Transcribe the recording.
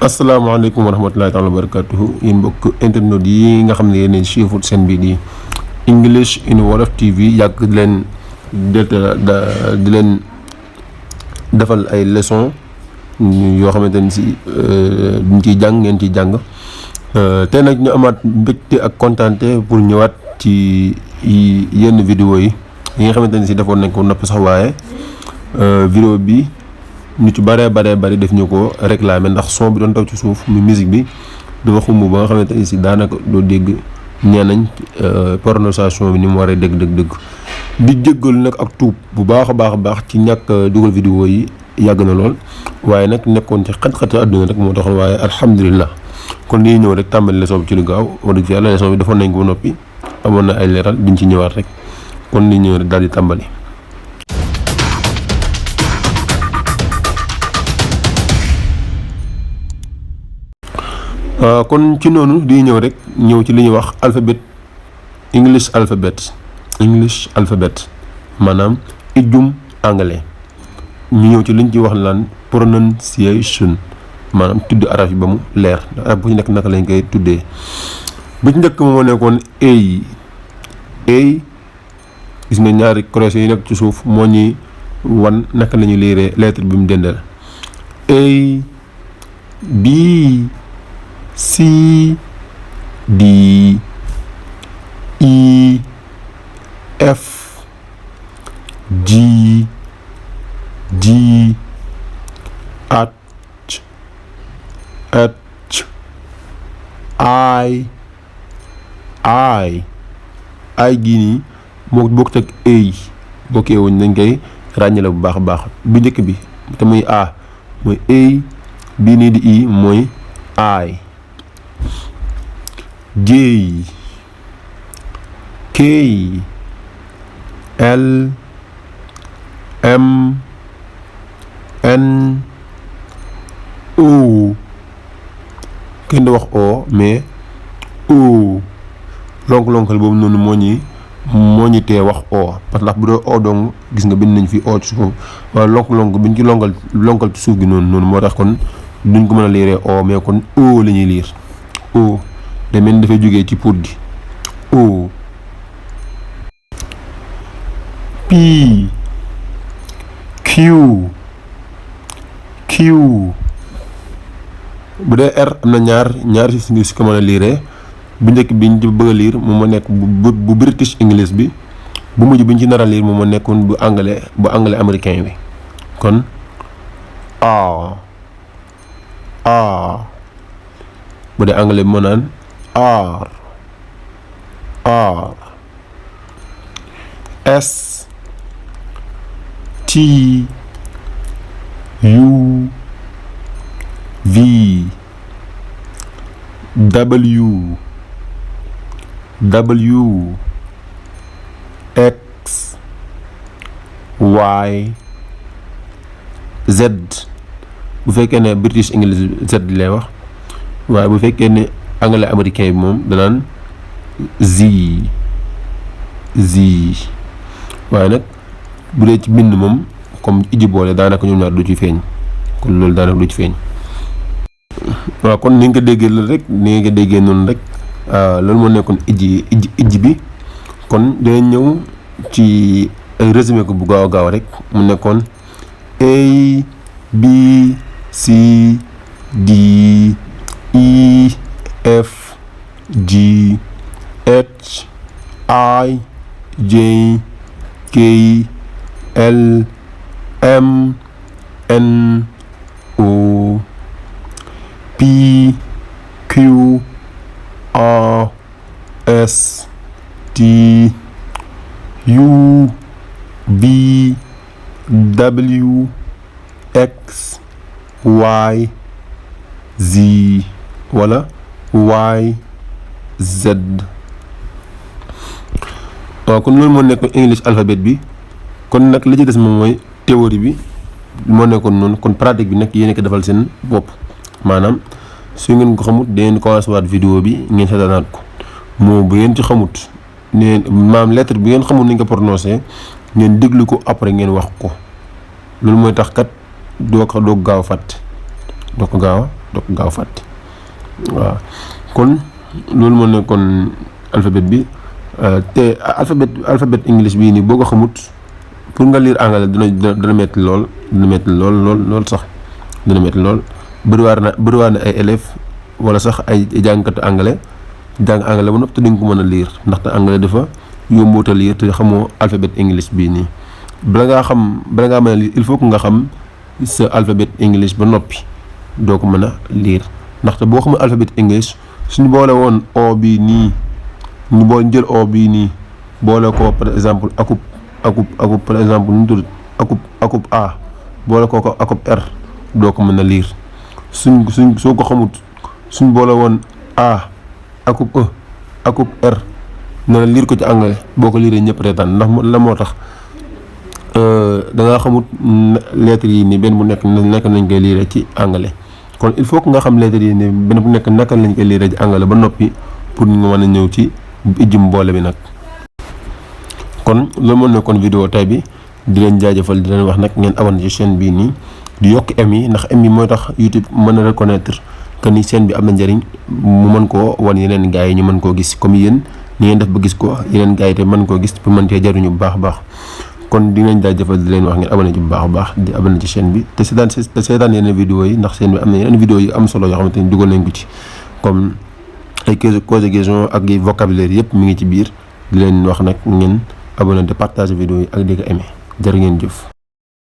asalaamaaleykum wa rahmatulahi taala wa barakatuhu yéen mbokk internet yi nga xam ne yéen suivre seen bi di English in Wolof TV yàgg di leen defal ay leçon yoo xamante ni si duñ ciy jàng ngeen ciy jàng tey nag ñu amaat mbégte ak kontaante pour ñëwaat ci yenn vidéo yi nga xamante ni si defoon nañ ko noppi sax waaye vidéo bi ñu ci bari def ñu ko réclamer ndax son bi doon taw ci suuf mu musique bi dafa xumb ba nga xamante ni si daanaka doo dégg nee nañ prononciation bi ni mu waree dëgg di jéggalu nag ak tuub bu baax a baax ci ñàkk dugal vidéo yi yàgg na lool waaye nag nekkoon ci xat-xati àdduna rek moo taxoon waaye alhamdulilah kon lii ñëw rek tàmbali leçon bi ci lu gaaw wax dëgg fi yàlla leçon bi defoon nañ ko ba noppi amoon na ay leeral duñ ci ñëwaat rek kon lii ñëw rek daal di tàmbali. kon ci noonu di ñëw rek ñëw ci li ñuy wax alphabet English alphabet maanaam ijum anglais ñu ñëw ci liñ ci wax laan prononciation maanaam tudd araf yi ba mu leer araf bu ci nekk naka lañ koy tuddee bu ci njëkk moo nekkoon a gis nga ñaari crochet yi nekk ci suuf moo ñuy wan naka la ñuy liiree lettre bi mu dendal a b C D E F G H I gii nii moo bokk ak A bokkee wuñ dañ koy ràññale bu baax a baax bu njëkk bi te muy A mooy A bii nii di I mooy I J K L M N O kenn di wax O mais O lonk-lonkal boobu noonu moo ñi tee wax O parce que ndax bu dee O dong gis nga bind nañ fi O ci suuf waaye lonk-lonk biñ ci lonkal ci suuf gi noonu moo tax kon duñ ko mën a liiree O mais kon O la ñuy liir O de mel ni dafay jógee ci pour gi O P Q bu dee R am na ñaar si ko mën a liiree bu njëkk bi ñu bëgg a liir moom moo nekk bu British English bi bu mujj bi ñu ci nar a liir moom moo nekkoon bu anglais américain bi kon A bu dee anglais bi moo naan R S T U V W X Y Z bu fekkee ne British English Z lay wax waaye bu fekkee ne anglais américain bi moom danaan Z waaye nag bu dee ci bind moom comme iji boole daanaka ñoom ñaar du ci feeñ kon loolu daanaka du ci feeñ waaw kon ni nga ko déggee la rek ni nga ko déggee noonu rek loolu moo nekkoon iji bi kon dina ñëw ci résumé ko bu gaaw rek mu nekkoon A B C D E F G H I J K L M N O P Q R S T U V W X Y Z wala Y Z waaw kon loolu moo nekk English alphabet bi kon nag li ci des moom mooy théorie bi moo nekkoon noonu kon pratique bi nag yéen a ko defal seen bopp maanaam su ngeen ko xamut dangeen commencé waat vidéo bi ngeen seetaanaat ko moo bu ngeen ci xamut ne maam lettre bi ngeen xamul nañ ko prononcé ngeen déglu ko après ngeen wax ko loolu mooy tax kat doo gaaw a fàtte doo ko gaaw doo ko gaaw fàtte waaw. kon loolu moo nekkoon alphabet bi te alphabet English bii nii boo ko xamut pour nga lire anglais dana metti lool lool sax dana metti lool. bëriwaar na ay élèves wala sax ay jàngkatu anglais jàng anglais ba noppi te duñ ko mën a lire ndaxte anglais dafa yombuut a lire te xamoo alphabet English bii nii. bala ngaa mën a lire il faut que nga xam sa alphabet English ba noppi doo ko mën a lire ndaxte boo xamul alphabet English suñu boole woon o bii nii ñu boole jël o bii nii boole ko par exemple akub par exemple nu mu tudd akub a boole ko akub r doo ko mën a lire soo ko xamut suñ boole woon a akub e akub r na la lire ko ci anglais boo ko liiree ñëpp reetaan ndax la moo tax da ngaa xamut lettres yi nii benn bu nekk nañ koy liiree ci anglais. kon il faut que nga xam lettres yi nii benn bu nekk naka lañ koy liiree ci anglais ba noppi pour ñu mën a ñëw ci ijjum boole bi nag. kon loolu moo nekkoon vidéo tay bi di leen jaajëfal di leen wax nag ngeen abonné ci chaîne bii nii di yokk m yi ndax m yi mooy tax YouTube mën a reconnaître que ni chaîne bi am na njëriñ mu mën koo wan yeneen gars yi ñu mën koo gis comme yéen ni ngeen def ba gis ko yeneen gars yi te mën koo gis pour mën cee jariñu bu baax a baax. kon dinañ jaajëfal di leen wax ngeen abonné ci bu baax a baax di abonné ci chaîne bi te seetaan yeneen vidéo yi ndax chaîne bi am na yeneen vidéo yi am solo yoo xamante ni dugal nañ ko ci comme ay conjugaison ak vocabulaire yëpp mi ngi ci biir di leen wax nag ngeen abonné de partager vidéo yi ak di ko aimé jërë ngeen jëf.